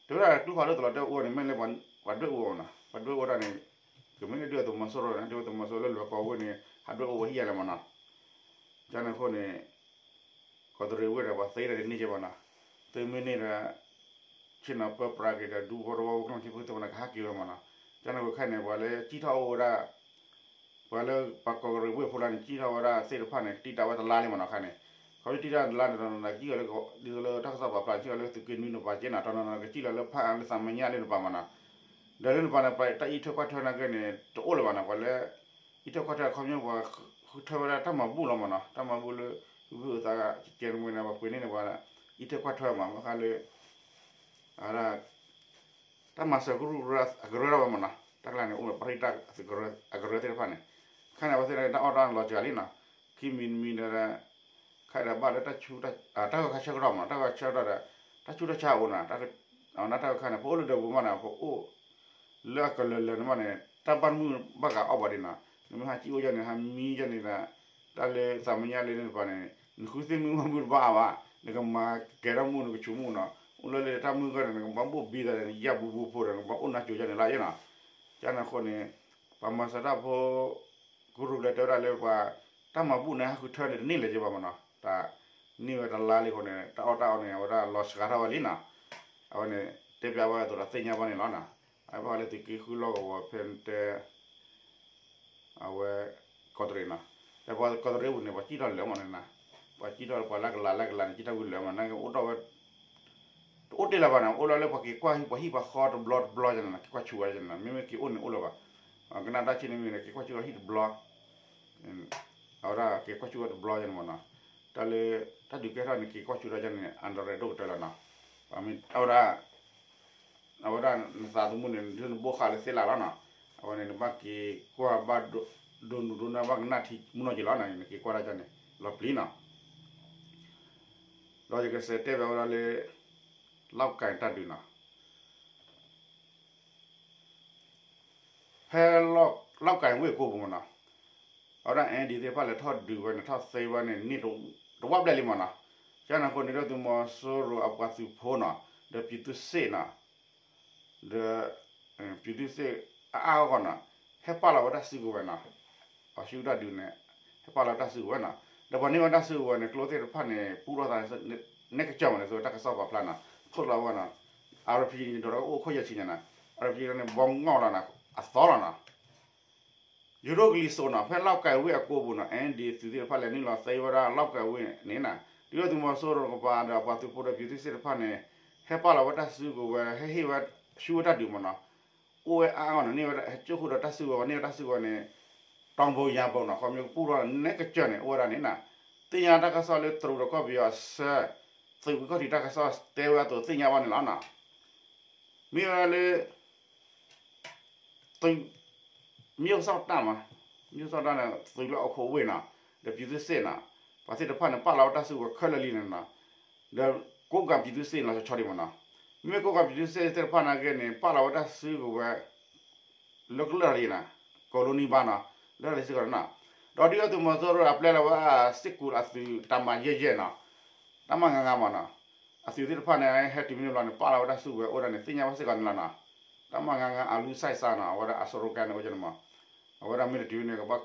တဲဝဲဒၣ်ကျိဖးဒိၣ်တလီၤတဲာ်အူအီၤန့ၣ် မ့ၢ်လၢပှၤဒွဲၣ်အူအီၤမနီၤ ပှၤဒွဲၣ်အူဒၣ်န့ၣ် ကမ့ၢ်လၢဒုၣ်ဒါသုးမီၤစိရိၤန့ၣ် ဒုၣ်ဒါသုးမီၤစိရိၤလၢလွဲၢ်ကီၢ်ဝ့ၢ်န့ၣ် ဟးဒွဲၣ်အူဝဲဟံၣ်ယါလဲၣ်မနီၤ ကန့ၣ်အဃိန့ၣ် ကီးတရံးဝ့ၢ်ဒီး ပှၤသ့ဒၣ်တန့ၢ်က့ဘၣ်နီၤ သုမ့ၢ်န့ၢ်ဒီး ဆ့ၣ်နီၤပၢပြးက့ၤဒီး ဒူဖိတဝီဖိ ကမျၢၢ်ထံဖိကီၢ်ဖိသ့ၣ်တဖၣ်န့ၣ် ကဟးက့ၤဝဲမနီၤ ကန့ၣ်အဃိခဲအံၤန့ၣ် ပှၤလၢစံၣ်ထီၣ်အိၣ်ဝဲဒၣ် ပှၤလၢပှၤကီးတရံးဝ့ၢ်ဖိလၢန့ၣ် စံၣ်ထီၣ်ဝဲဒၣ်သ့ၣ်တဖၣ်န့ၣ် တံာ်တာ်ဝဲတလါလံမနီၤခါန့ၣ် ခီဖျိတံာ်တာ်တလါန့ၣ်ဒီး ကံၣ်အီၤလၢ ဒ်သိးလၢတၢ်ကစီၣ်ပာ်ဖျါ ကံၣ်အီၤလၢသုးက့နွံန့ၣ်ပၤက့နီၤ တနီၤနီၤကစံၣ်လီၤလၢဖးအါလၢသးမညါလၢန့ၣ်ပၤမနီၤ ဒီးလၢန့ၣ်ပၤန့ၣ် ပှၤတၢ်အံးထွဲကွၢ်ထွဲနာ်က့န့ၣ် တအိၣ်လၢၤဘၣ်နီၤ ပှၤလၢ အံးထွဲကွၢ်ထွဲအခီပညီ ပှၤဃုထၢဝဲဒၣ်တၢ်မၤဘူၣ်လီၤမနီၤ တၢ်မၤဘူၣ်လၢ ဟုဘုၣ်အသးကဲန့ၣ်ဝဲန့ၣ် ပှၤပှ့ၤန့ၢ်န့ၣ် ပှၤအံးထွဲကွၢ်ထွဲမး ဘၣ်ဃးလၢ အဝဲဒၣ် တၢ်မၤစၢၤကရူၢ်ကရၢအကရၢထီၣ်ဝဲမနီၤ တၢ်ကျါန့ၣ် အိၣ်ဝဲပရံတၢ်အကရၢသ့ၣ်တဖၣ်န့ၣ် ခါန့ၣ် အဝဲသ့ၣ်န့ၣ်တၢ်အီၣ်တၢ်အီလီၤစှၤလံနီၤ ခံမံၤတမံၤဒီး ခါဒီးဘၣ်လၢတၢ်ဆူး တၢ်ကီတၢ်ခဲဆၢကတီၢ်မနီၤ တၢ်ကီဆၢကတီၢ်ဒီး တၢ်ဆူးတၢ်ဆါအိၣ်နီၤ အဝဲဒၣ်တၢ်ခါန့ၣ် ပအိၣ်လၢဒၢးပူၤမးန့ၣ် ပအိၣ် လၢအကလၢာ်လၢာ်န့ၣ်မးန့ၣ် တၢ်ဘၣ်မုၢ်ဘၣ်ဂၤအီၣ်ဘၣ်ဒံးနီၤ နမ့ၢ်ဟးစံၣ်အိၣ်ယဲန့ၣ် ဟးမံယဲန့ၣ်ဒီး တၢ်လၢသးမညါလၢန့ၣ်တပၤန့ၣ် နဃုသ့ၣ်မုၢ်ဘၣ်မုၢ်တဘၣ်အါဘၣ် နကမၤကဲထီၣ်မူၣ်နကဆူးမူၣ်နီၤ အိၣ်လၢလၢတၢ်မုၢ်ဂီၢ်န့ၣ် နကဘၣ်ဘိၣ်ဘံသးဒီး နယၢ်ဘူးဘူးဖိဒီး နကဘၣ်အိၣ်နါစိၤယဲန့ၣ်လီၤယဲနီၤ ကန့ၣ်အဃိန့ၣ် ပှၤမၤစၢၤတၢ်ဖိ ကရူၢ်ကရၢတဲဝဲဒၣ်လၢပှၤ တၢ်မၤဘူၣ်န့ၣ် ဟးဃုထၢန့ၣ် တန့ၢ်လၢၤက့ဘၣ်မနီၤ တၢ်န့ၢ်ဝဲတလါလံအဃိန့ၣ် တၢ်အီၣ်တၢ်အီန့ၣ် အဝဲဒၣ်လီၤစှၤထီၣ်ဝဲလံနီၤ အဝဲန့ၣ် တဲပျးဝဲအသိးဒီးသ့ၣ်ညါဘၣ်န့ၣ်လီၤနီၤ အဝဲပှၤလၢသုးက့ဃုလီၢ်ကဝီၤဖဲတဲ အဝဲ ကီးတရံးနီၤ ဒီးပှၤကီးတရံးပူၤန့ၣ် ပှၤစံၣ်ထီၣ်လၢာ်မးန့ၣ်နီၤ ပှၤစံၣ်ထီၣ်ပှၤလၢကလးလၢကလးန့ၣ် စံၣ်ထီၣ်ဝံၤလၢာ်မး နာ်က့အိၣ်ထီၣ်ဝဲ တအိၣ်တ့ၢ်လၢၤဘၣ်န့ၣ် အိၣ်လၢလၢပှၤက့ၤကွၢ်ဟံၣ်ပှၤဟံၣ်ပှၤဃီတဘျီတဘျီယဲန့ၣ်နီၤ က့ၤကွၢ်ဆူးဝဲယဲန့ၣ်နီၤ မ့မ့ၢ်က့ၤအိၣ်န့ၣ်အိၣ်လၢၤဘၣ် ကနၣ်တၢ်ဆံၣ်န့ၣ်မ့ၢ်န့ၣ် က့ၤကွၢ်ဆူးဝဲဟံၣ်တဘျီ အဝဲဒၣ်က့ၤကွၢ်ဆူးဝဲတဘျီယဲန့ၣ်မးနီၤ တၢ်လၢ တၢ်ဒုးကဲထီၣ်န့ၣ် က့ၤကွၢ်ဆူးထီၣ်ယဲန့ၣ် အန္တရာယ် ဒိၣ်ကတၢၢ်လီၤနီၤ အဝဲဒၣ် အဝဲဒၣ်နသးသမူန့ၣ် ဒ်နဘိၣ်ဃာ်လၢသ့လးလီၤနီၤ အဝဲန့ၣ် နဘၣ်က့ၤကွၢ်ဘၣ်ဒိနူၤဒိနၢ်ဘၣ်ကနၣ်ထံမုၢ်နီၢ်က့ၤလီၤနီၤ နက့ၤကွၢ်တၢ်န့ၣ် လီၤပျံၤနီၤ ဒီးယကစံးတဲဘၣ်ဝဲဒၣ်လၢ လောက်ကိုင် တၢ်ဒုးနီၤ ဖဲ လောက်ကိုင် ဝ့ၢ်ကိာ်ပူၤမးနီၤ အဝဲဒၣ် အၣ်အၣ်ဒီသ့ၣ်တဖၣ်လဲၤထီၣ်ဒုးဝဲန့ၣ် ထီၣ်သ့ဝဲန့ၣ် န့ၢ်တဝၣ်ဘျဲၣ်လံမးနီၤ ကန့ၣ်အဃိန့ၣ် ဒုၣ်ဒါသုးမီၤစိရိၤအပှၤသုးဖိနီၤ ဒီးပြည်သူ့စစ်နီၤ ဒီး ပြည်သူ့စစ် အါအါဂီၢ်ဂီၢ်နီၤ ဟဲပာ်လီၤဝဲတၢ်စုကဝဲၤနီၤ အစုတၢ်ဒုးန့ၣ် ဟဲပာ်လီၤတၢ်စုကဝဲၤနီၤ ဒီးပှၤန့ၢ်ဝဲတၢ်စုကဝဲၤန့ၣ် ကျိသ့ၣ်တဖၣ်န့ၣ် ပူထီၣ်သး နဲကစၢၢ်မးန့ၣ် သိးတၢ်ကစီၣ်ပာ်ဖျါနီၤ ခိၣ်လီၤဝဲနီၤ RPG န့ၣ် ဒိးထီၣ်ကအိၣ်ခိၣ်ယဲၢ်ဆံညါနီၤ RPG န့ၣ် ဘီမုၢ်ငီၢ်လီၤနီၤ အသီလီၤနီၤ ယိၤဒိၣ်ကလံၤစိးနီၤ ဖဲ လောက်ကိုင် ဝ့ၢ်အကိာ်ပူၤနီၤ အၣ်အၣ်ဒီသုးသ့ၣ်တဖၣ်လဲၤနုာ်လီၤသ့ဝဲဒၣ် လောက်ကိုင် ဝ့ၢ်န့ၣ်နီၤ ဒုၣ်ဒါသုးမီၤစိရိၤကပၤဒီးပှၤသုးဖိဒီး ပြည်သူ့စစ် တဖၣ်န့ၣ် ဟဲပာ်လီၤဝဲတၢ်စုကဝဲၤ ဟဲဟ့ၣ်ဝဲ ဆူဝဲတၢ်ဒုးမးနီၤ အိၣ်ဝဲအါအါဂီၢ်နီၤ န့ၢ်ဝဲ ဟဲကၠိၣ်ဃုာ်ဒီးတၢ်စုကဝဲၤ ပှၤန့ၢ်ဝဲတၢ်စုကဝဲၤန့ၣ် တောင်ပုံရန်ပုံနီၤ ခီဖျိကပူထီၣ်န့ၣ် နဲကစၢၢ်န့ၣ် အိၣ်ဝဲဒၣ်န့ၣ်နီၤ သ့ၣ်ညါတၢ်ကစီၣ်လၢတရူးဒီးကီၢ်ပယီၤအဆၢ သုးက့ခီၣ်ထံးတၢ်ကစီၣ်တဲဝဲအသိးသ့ၣ်ညါဘၣ်န့ၣ်လီၤနီၤ. မ့ၢ်ဝဲလၢ သုး မၠိၣ်စီၣ်တၢ်မး, မၠိၣ်စီၣ်တၢ်န့ၣ် သုးလၢအခိၣ်ဝ့ၢ်နီၤ, ဒီးပြည်သူ့စစ်နီၤ, ပှၤသ့ၣ်တဖၣ်န့ၣ် ပာ်လီၤဝဲတၢ်စုကဝဲၤခဲလၢာ်လံန့ၣ်နီၤ, ဒီး ကိုးကန့်ပြည်သူ့စစ်နီၤ ဆီဆီဒံးမးနီၤ, မ့မ့ၢ် ကိုးကန့်ပြည်သူ့စစ်သ့ၣ်တဖၣ်နာ်က့န့ၣ် ပာ်လီၤဝဲတၢ်စုကဝဲၤ လၢကလၢာ်လံနီၤ, ကိးလိနံၤဘၣ်နီၤ, လၢလံစ့ၢ်ကီးနီၤ, ဒီးဒုၣ်ဒါသုးမီၤစိရိၤအပျဲလီၤဝဲ စစ်ကူအသုး တပ်မ ယဲၢ်ယဲၢ်နီၤ, တပ်မ ငါးငါးမးနီၤ, အသုးသ့ၣ်တဖၣ်န့ၣ် ဟဲတုၤမ့ၢ်န့ၣ်ဘျီန့ၣ် ပာ်လီၤဝဲတၢ်စုကဝဲၤအိၣ်ဒၣ်န့ၣ် သ့ၣ်ညါဘၣ်စ့ၢ်ကီးန့ၣ်လီၤနီၤ, တပ်မ ငါးငါး အလူစဲးစါနီၤ, အဝဲဒၣ်အစရီကါန့ၣ်အိၣ်ကန့ၣ်မး, အဝဲဒၣ်မ့ၢ်တတုၤန့ၣ် ကဘၣ်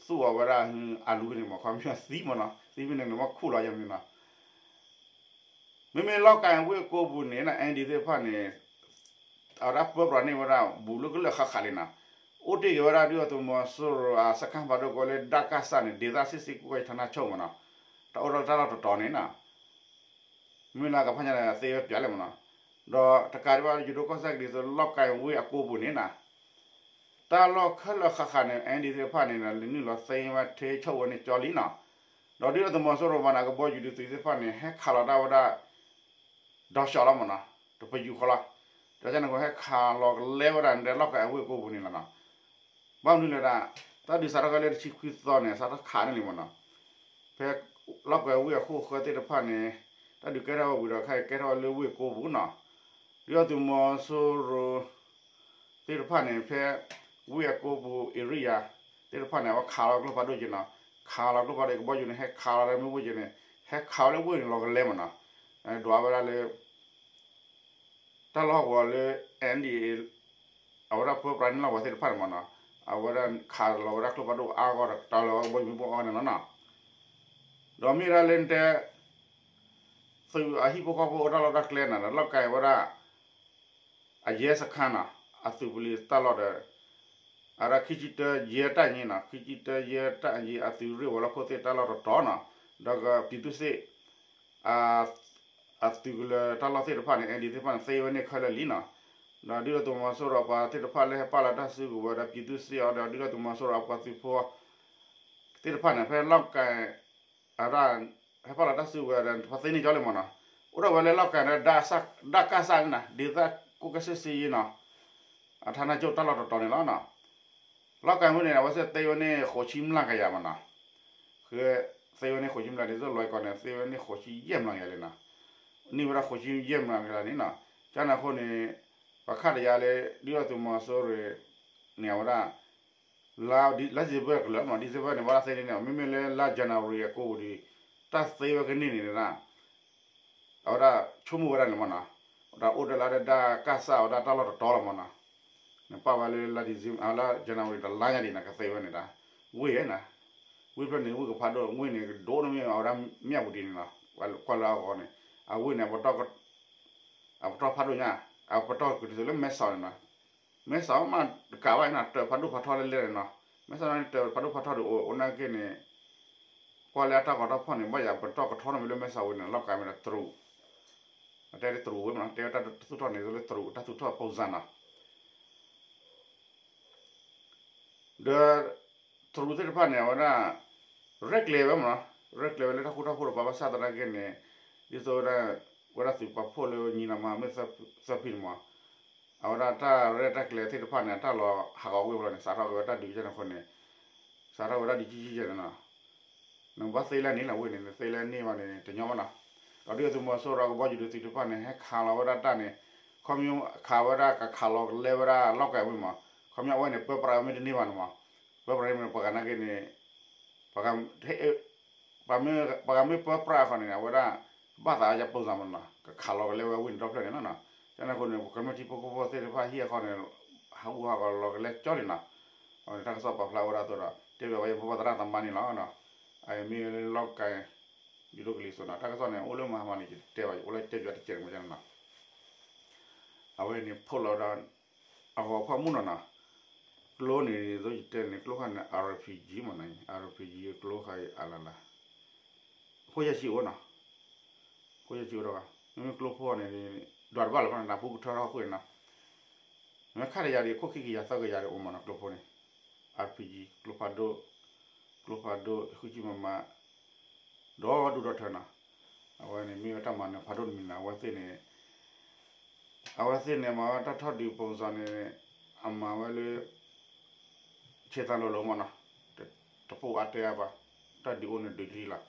သူၣ်အီၤဝဲဒၣ် အလူန့ၣ်မး ခီမ့ၢ်သံမးနီၤ, သံမ့ၢ်န့ၣ်န့ၣ် ဘၣ်ခူၣ်လီၤယဲၢ်မ့ၢ်နီၤ မ့မ့ၢ်လီၢ်ကၤဝ့ၢ်အကိပူၤန့ၣ် NDAA သ့ၣ်တဖၣ်န့ၣ် အဝဲဒၣ်ပၢပြးန့ၢ်ဝဲဒၣ် ဘူးလၢကလၢာ်ဃၣ်ဃၣ်လံနီၤ, အိၣ်တ့ၢ်က့ၤဝဲဒၣ်ဒုၣ်ဒါသုးမီၤစိရိၤအစခန်းဖးဒိၣ်ကိးလၢ ဒကစ န့ၣ် ဒေသစစ်ဆင်ရေးကွပ်ကဲဌာနချုပ်မးနီၤ, တၢ်အိၣ်ထီၣ်တၢ်လီၢ်တတီၤန့ၣ်နီၤ, မ့ၢ်လၢကဖးညါန့ၣ် သ့ဝဲပၠးလဲၣ်မးနီၤ, ဒီးတကးဒံးဘၣ် ယိၤဒိၣ်ကီၢ်စဲၣ်ကလံၤစိး လီၢ်ကၤဝ့ၢ်အကိပူၤန့ၣ်နီၤ တၢ်လီၢ်ခဲလၢာ်ဃၣ်ဃၣ်န့ၣ် NDAA သ့ၣ်တဖၣ်န့ၣ် လဲၤနုာ်လီၤသိမ်းဝဲ ထိန်းချုပ်ဝဲန့ၣ်ကၠီလံနီၤ, ဒီးဒုၣ်ဒါသုးမီၤစိရိၤမးန့ၣ် အကဘီယူၤဒုးသုးသ့ၣ်တဖၣ်န့ၣ် ဟဲခးလီၤတၢ်ဝဲဒၣ် ဒီးရှော့လီၤမးနီၤ, တပယူာ်ဃီလီၤ, ဒီးကန့ၣ် ဟဲခးလီၤကလဲဝဲဒၣ်န့ၣ် လီၢ်ကၤဝ့ၢ်အကိပူၤန့ၣ်လီၤနီၤ, ဘၣ်မနုၤလဲၣ်ဒၣ် တၢ်ဒုးစးထီၣ်ခဲလၢာ်တဆံခွံသီန့ၣ် စးထီၣ်ခးန့ၣ်လံမးနီၤ, ဖဲလီၢ်ကၤဝ့ၢ်အဃိၣ်ဃၢသ့ၣ်တဖၣ်န့ၣ် တၢ်ဒုးကဲထီၣ်ဝဲဝံၤဒီး ခဲအံၤကဲထီၣ်ဝဲလၢဝ့ၢ်ကိပူၤနီၤ, ဒုၣ်ဒါသုးမီၤစိရိၤ သ့ၣ်တဖၣ်န့ၣ် ဖဲဝ့ၢ်အကိပူၤ area သ့ၣ်တဖၣ်န့ၣ် အဝဲခးလီၤကျိဖးဒိၣ်က့ၤနီၤ, ခးလီၤကျိဖးဒိၣ် ကဘီယူၤန့ၣ် ဟဲခးလီၤလၢမ့ၢ်ဝ့ၢ်က့ၤန့ၣ် ဟဲခးဝဲလၢဝ့ၢ်န့ၣ်လီၤကလဲမးနီၤ, ဒွးဝဲဒၣ်လၢ တၢ်လီၢ်ကဝီၤလၢ NDAA အဝဲဒၣ်ပၢပြးန့ၢ်လီၤဝဲသ့ၣ်တဖၣ်န့ၣ်မးနီၤ, အဝဲဒၣ်ခးလီၤဝဲဒၣ်ကျိဖးဒိၣ်အါဂီၢ်ဒီး တၢ်လီၢ်ကဘီယူၤမ့ၢ်ဘၣ်အီၤန့ၣ်လီၤနီၤ, ဒီးမ့ၢ်ဒၣ်လၢနတဲ သုးအဟံၣ်ဖိဃီဖိအိၣ်တၢ်လီၢ်တၢ်ကျဲနီၤ ဒီးလီၢ်ကၤဝဲဒၣ် အရဲစခန်းနီၤ အသုးပလံၤတၢ်လီၢ်ဒီး အဝဲဒၣ်ခံဆံတၢ ရဲတပ်ရင်းနီၤ ခံဆံတၢ ရဲတပ်ရင်း အသုးရ့ၣ်ဝီၤလီၢ်ခိၣ်သ့ၣ်တၢ်လီၢ်တတီၤနီၤ ဒီးက ပြည်သူ့စစ် အသုးကလၢၤတၢ်လီၢ်သ့ၣ်တဖၣ်န့ၣ် NDAA သ့ၣ်တဖၣ်န့ၣ် သ့ဝဲန့ၣ်ခဲလၢာ်လံနီၤ, ဒီးဒုၣ်ဒါသုးမီၤစိရိၤအပှၤသ့ၣ်တဖၣ်လၢဟဲပာ်လီၤတၢ်စုကဝဲၤဒီး ပြည်သူ့စစ်အီၤဒီး ဒုၣ်ဒါသုးမီၤစိရိၤအပှၤသုးဖိ သ့ၣ်တဖၣ်န့ၣ် ဖဲလီၢ်ကၤ အဝဲဒၣ် ဟဲပာ်လီၤတၢ်စုကဝဲၤဒီး ပှၤသ့န့ၢ်ကၠီလံမးနီၤ, အိၣ်ထီၣ်ဝဲလၢလီၢ်ကၤဒီး ဒကစန့ၣ်နီၤ ဒေသကွပ်ကဲစစ်ဆင်ရေးနီၤ အဌာနချုပ်တၢ်လီၢ်တတီၤန့ၣ်လီၤနီၤ, လီၢ်ကၤဝ့ၢ်န့ၣ် အဝဲသ့ၣ်သ့ဝဲန့ၣ် ဃိးဆံမျးကယၤမးနီၤ, ဃ သ့ဝဲန့ၣ်ဃိးဆံမျးကယၤ ဒ်သိးလွဲၢ်ကီၢ်န့ၣ် သ့ဝဲန့ၣ်ဃိးဆံယဲၢ်မျးကယၤလံနီၤ, န့ၢ်ဝဲဒၣ်ဃိးဆံယဲၢ်မျးကယၤလံနီၤ, ကန့ၣ်အဃိန့ၣ် ပှၤခးတယၤလၢ ဒုၣ်ဒါသုးမီၤစိရိၤန့ၣ် အဝဲဒၣ် လါ December ကလၢာ်မး December န့ၣ် ဘၣ်တၢ်သ့န့ၢ်န့ၣ် မ့မ့ၢ်လၢလါ January အကိပူၤဒီး တၢ်သ့ဝဲကန့ၢ်န့ၣ်ဒၣ် အဝဲဒၣ်ဆိကမိၣ်ဝဲဒၣ်န့ၣ်မးနီၤ, ဒီးအိၣ်ဒီးလၢဒၣ်ကစၢ်ဝဲဒၣ်တၢ်လီၢ်တတီၤလီၤမးနီၤ, နပာ်ဝဲလၢလါ December လါ January တလါညါဒံးန့ၣ် ကသ့ဝဲန့ၣ်ဒၣ်, ဝ့ၢ်နီၤ, ဝ့ၢ်ဖျၢၣ်န့ၣ် ဝ့ၢ်ကဖးဒိၣ် ဝ့ၢ်န့ၣ် ကဒိၣ်န့ၣ်မ့ၢ်အဝဲဒၣ် မြဝတီ န့ၣ်နီၤ, ကွၢ်လၢအဂီၢ်န့ၣ်, အဝ့ၢ်န့ၣ် အပတီၢ်ဖးဒိၣ်ညါ, အပတီၢ်ကတုၤလၢမဲဆီးန့ၣ်နီၤ, မဲဆီးမးတကးဘၣ်နီၤ တၢ်ဖးဒိၣ်ဖးထီလဲၣ်လဲၣ်န့ၣ်နီၤ, မဲဆီးန့ၣ် တၢ်ဖးဒိၣ်ဖးထီဒံးအိၣ် အိၣ်နာ်က့န့ၣ် ကွၢ်လၢအတၢ်ဂီၤတၢ်ဖီၣ်န့ၣ် ဘၣ်ယၤပတီၢ်ကထီထီၣ်မ့ၢ်လၢမဲဆီးဝ့ၢ်န့ၣ် လီၢ်ကၤမ့ၢ်ဒီးတရူး, အတဲလၢတရူးဝ့ၢ်မးနီၤ တဲဝဲတၢ်သူၣ်ထီၣ်န့ၣ် လၢတရူးတၢ်သူၣ်ထီၣ် ပုံစံနီၤ ဒီး တရူးသ့ၣ်တဖၣ်န့ၣ် အဝဲဒၣ် ရဲၣ်ကျဲၤဝဲမးနီၤ, ရဲၣ်ကျဲၤဝဲလၢတၢ်ဃူတၢ်ဖိးတပၤဘၣ်ဆၣ်သနာ်က့န့ၣ် ဒ်သိးဝဲဒၣ် ဝဲဒၣ်သုးပာ်ဖှိၣ်လၢညီနုၢ်မၤမ့ၢ်သၢဖံန့ၣ်မး အဝဲဒၣ်တၢ်ရဲၣ်တၢ်ကျဲၤသ့ၣ်တဖၣ်န့ၣ် အတၢ်လီၤဟးဂီၤဝ့ၢ်ဖျၢၣ်န့ၣ် စးထီၣ်က့ၤဝဲတၢ်ဒုးကဲန့ၣ်အဃိန့ၣ် စးထီၣ်ဝဲဒၣ်ဒုးကံကံကဲန့ၣ်နီၤ နဘၣ်သ့လၢန့ၣ်လီၤဝ့ၢ်န့ၣ် နသ့လၢန့ၢ်ဘၣ်န့ၣ် တညီဘၣ်နီၤ, ဒီးဒုၣ်ဒါသုးမီၤစိရိၤကဘီယူၤဒုးသုးတဖၣ်န့ၣ် ဟဲခးလီၤဝဲဒၣ်တၢ်န့ၣ် ခီဖျိခးဝဲဒၣ်ကခးလီၤကလဲဝဲဒၣ်လီၢ်ကၤဝ့ၢ်မး, ခီဖျိအဝဲန့ၣ် ပၢပြးမ့ၢ်တန့ၢ်ဘၣ်န့ၣ်မး, ပၢပြးန့ၣ် ပှၤဂၤနာ်က့န့ၣ် ပှၤဂၤမ့ၢ်ပၢပြးဃီန့ၣ် အဝဲဒၣ် ဘၣ်သးအယၤပိၢ်စၢ်မးနီၤ ကခးလီၤကလဲဝဲဝ့ၢ်န့ၣ်ဒီဖျၢၣ်န့ၣ်လီၤနီၤ, ကန့ၣ်အဃိန့ၣ် ပကမျၢၢ်ထံဖိကီၢ်ဖိသ့ၣ်တဖၣ်ဟံၣ်အဃီန့ၣ် ဟးဂူာ်ဟးဂီၤလီၤကလဲကၠီလံနီၤ, အဝဲန့ၣ်တၢ်ကစီၣ်ပာ်ဖျါဝဲဒၣ်အသိးဒီး တဲဘၣ်ဝဲယဖိပၢ်သရၣ်သမါန့ၣ်လီၤ, အမ့ၢ်လၢလီၢ်ကၤ ယိၤဒိၣ်ကလံၤစိးနီၤ တၢ်ကစီၣ်န့ၣ် အိၣ်လၢမဟါမးန့ၣ် ယတတဲဘၣ် ယအိၣ်လၢတဲပၠးတစဲးမးန့ၣ်နီၤ အဝဲန့ၣ်ဖီၣ်လီၤဝဲဒၣ် အဂီၤဖီၣ်မုၢ်နီၤနီၤ, ကျိန့ၣ် ဒ်သိးယတဲန့ၣ် ကျိခါန့ၣ် RPG မးနီၤ RPG ကျိခါအံၤအလၢ်လၢ်, ခိၣ်ယဲၢ်ဆံအိၣ်နီၤ, ခိၣ်ယဲၢ်ဆံအိၣ်ဒီးဘၣ် မ့မ့ၢ်ကျိဖိန့ၣ် ဒွးတဘၣ်လၢၤဘၣ်နီၤ နပူၤကထၢထီၣ်ဃုာ်နီၤ, မ့ၢ်ခါတယၤဒံး ခိၣ်ခံကယၤသၢကယၤဒံးအိၣ်မးနီၤ ကျိဖိန့ၣ်, RPG ကျိဖးဒိၣ်, ကျိဖးဒိၣ် ဃုဆံ မမ ဒီဒူၣ်ဒီထၢနီၤ, အဝဲန့ၣ်မ့ၢ်ဝဲတၢ်မၤနၢၤဖးဒိၣ်တမံၤန့ၣ် အဝဲသ့ၣ်န့ၣ် အဝဲသ့ၣ်န့ၣ်မၤဝဲတၢ်ထီၣ်ဒုး ပုံစံ န့ၣ် အမၤဝဲလၢ ဆ့သၣ်လိၤလိၤမ့ၢ်နီၤ, တပိာ်အါတဲအါဘၣ်, တၢ်ဒုးအိၣ်န့ၣ်ဒုးတလံလီၤ.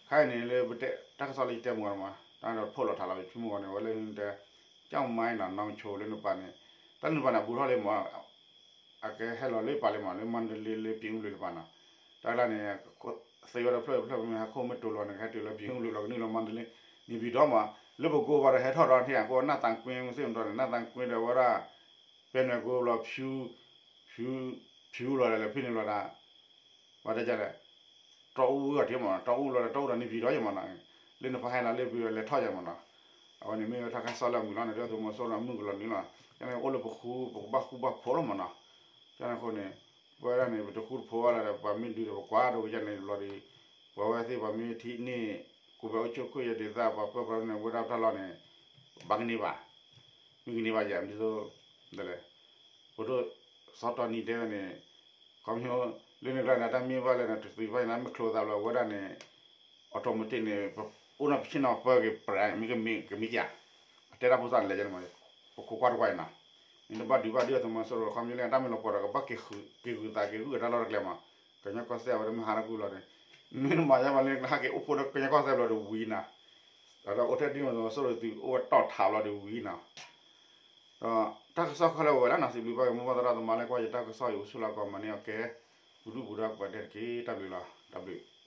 ခါအံၤန့ၣ်လၢပတဲတၢ်ကစီၣ်လၢယတဲမုၢ်ဂီၤန့ၣ်မး တၢ်ဒီးဖီၣ်လီၤထးလီၤ ဖံမုၢ်ဂီၤန့ၣ် အဝဲလၢတဲ ကၠီၣ်မဲနီၤ နီၣ်ဆိလၢနပၤန့ၣ် တၢ်လၢနပၤန့ၣ် အဘူးထီၣ်လံမး အကဟဲလီၤလၢပာ်လံမး လၢမန္တလေးလၢ ပြင်ဦးလွင် တပၤနီၤ, တၢ်လၢန့ၣ် သ့ဝဲဒီးဖျၢၣ်ဖျၢၣ်မ့ၢ်ဟဲခိၣ်မ့ၢ်တိၤလီၤန့ၣ် ကဟဲတုၤလၢ ပြင်ဦးလွင် လီၤကနုာ်လၢမန္တလေး နေပြည်တော်မး လၢပကိးဘၣ်ဒီးဟဲထီၣ်ဒီးထံၣ်အကိး နၢ်သၢကွ့မ့ၢ်သ့ၣ်မတီၤန့ၣ် နၢ်သၢကွ့ဒီးဝဲဒၣ် ပဲနွယ်ကုန်းဘျီ ဖြူ ဖြူ ဖြူလီၤဒီးလၢဖဲန့ၣ်ဘျီဒီး ပှၤတဲလဲၣ် တီအူဝဲအီၤတ့ၢ်မးနီၤ တီအူလီၤဒီး တီအူဒီး နေပြည်တော် ယမးနီၤ, လၢနပၤဟဲလီၤလၢ ပြင်ဦးလွင် လဲၤထီၣ်ယမးနီၤ, အဝဲန့ၣ်မ့ၢ်ဝဲတၢ်ကစီၣ်လၢအမုာ်လီၤန့ၣ် ဒ်သုးမီၤစိရိၤမုၢ်ကလီၤနံၤလီၤ, ကန့ၣ်အိၣ်လၢပဃူ ပကဘၣ်ဃူဘၣ်ဖိးလီၤမးနီၤ, ကန့ၣ်အဃိန့ၣ် ပဝဲဒၣ်န့ၣ် ပတဃူတဖိးဘၣ်လၢၤဒီး ပှၤမ့ၢ်ဒုးဒီးပကွၢ်ဒိကန့ၣ်ဘျီဒီး ပှၤဝဲသ့ၣ်ပှၤမ့ၢ်ထံၣ်န့ၣ် ကိုယ်ပိုင်အုပ်ချုပ်ခွင့်ရဒေသ ပှၤပၢပှၤန့ၣ် ဝဲဒၣ်တၢ်လီၢ်န့ၣ် ဘၣ်ကန့ၢ်ဘၣ်, မ့ၢ်ကန့ၢ်ဘၣ်ယဲ မ့ၢ်ဒ်သိး ဒ်လဲၣ် ပဒိၣ်စီၤတီနံၤတဲဝဲန့ၣ် ခီဖျိ လၢန့ၣ်ကျါန့ၣ် တၢ်မ့ၢ်ဘၣ်လဲၣ်န့ၣ် တသ့ဘၣ်န့ၣ် မ့ၢ်ချိးသးဘျီဝဲဒၣ်န့ၣ် automatic န့ၣ် အိၣ်နီၤပဆ့ၣ်နီၤပၢက့ၤ ပြး မ့ၢ်ကမ့ၢ်ကမ့ၢ်က အတဲတၢ်ဖိသၣ်န့ၣ်လဲၤကန့ၣ်မး ပခိးကွၢ်တကွၢ်အံၤနီၤ, မ့ၢ်တဘၣ်ဒုးဘၣ်ဒုးအသုးမီၤစိရိၤ ခီဖျိလၢတၢ်မ့ၢ်လီၤပှီၢ်ဒီး ကဘၣ်က့ၤဃုာ်သးက့ၤဂုာ်အတၢ်လီၢ်တကျဲမး, ကညီကီၢ်စဲၣ်ဝဲဒၣ်မ့ၢ်ဟးထီၣ်ကွံာ်လီၤန့ၣ် မ့ၢ်နမၤယါမးလၢဟးက့ၤအိၣ်ဖှိၣ်ဒီး ကညီကီၢ်စဲၣ်ဘျီဒီးဝံၤနီၤ, ဒီးအိၣ်ထဲဒ်မ့ၢ်သုးမီၤစိရိၤသုးအိၣ်ဝဲတီၢ်ထးဘျီဒီးဝံၤနီၤ ဒီးတၢ်ကစီၣ်ခဲလၢာ်ဝဲဒၣ်နီၤ စံးဘျုးဘၣ်က့ၤမိၢ်ပၢ်သရၣ်သမါလၢကွၢ်ယတၢ်ကစီၣ်အံၤ အိၣ်ဆူၣ်လီၤကီးမၤန့ၢ်အီၤကဲ ပူၤဒူၣ်ပူၤဒါပှၤဒဲးတက့ၢ် တၢ်ဘျုးလီၤ တၢ်ဘျုး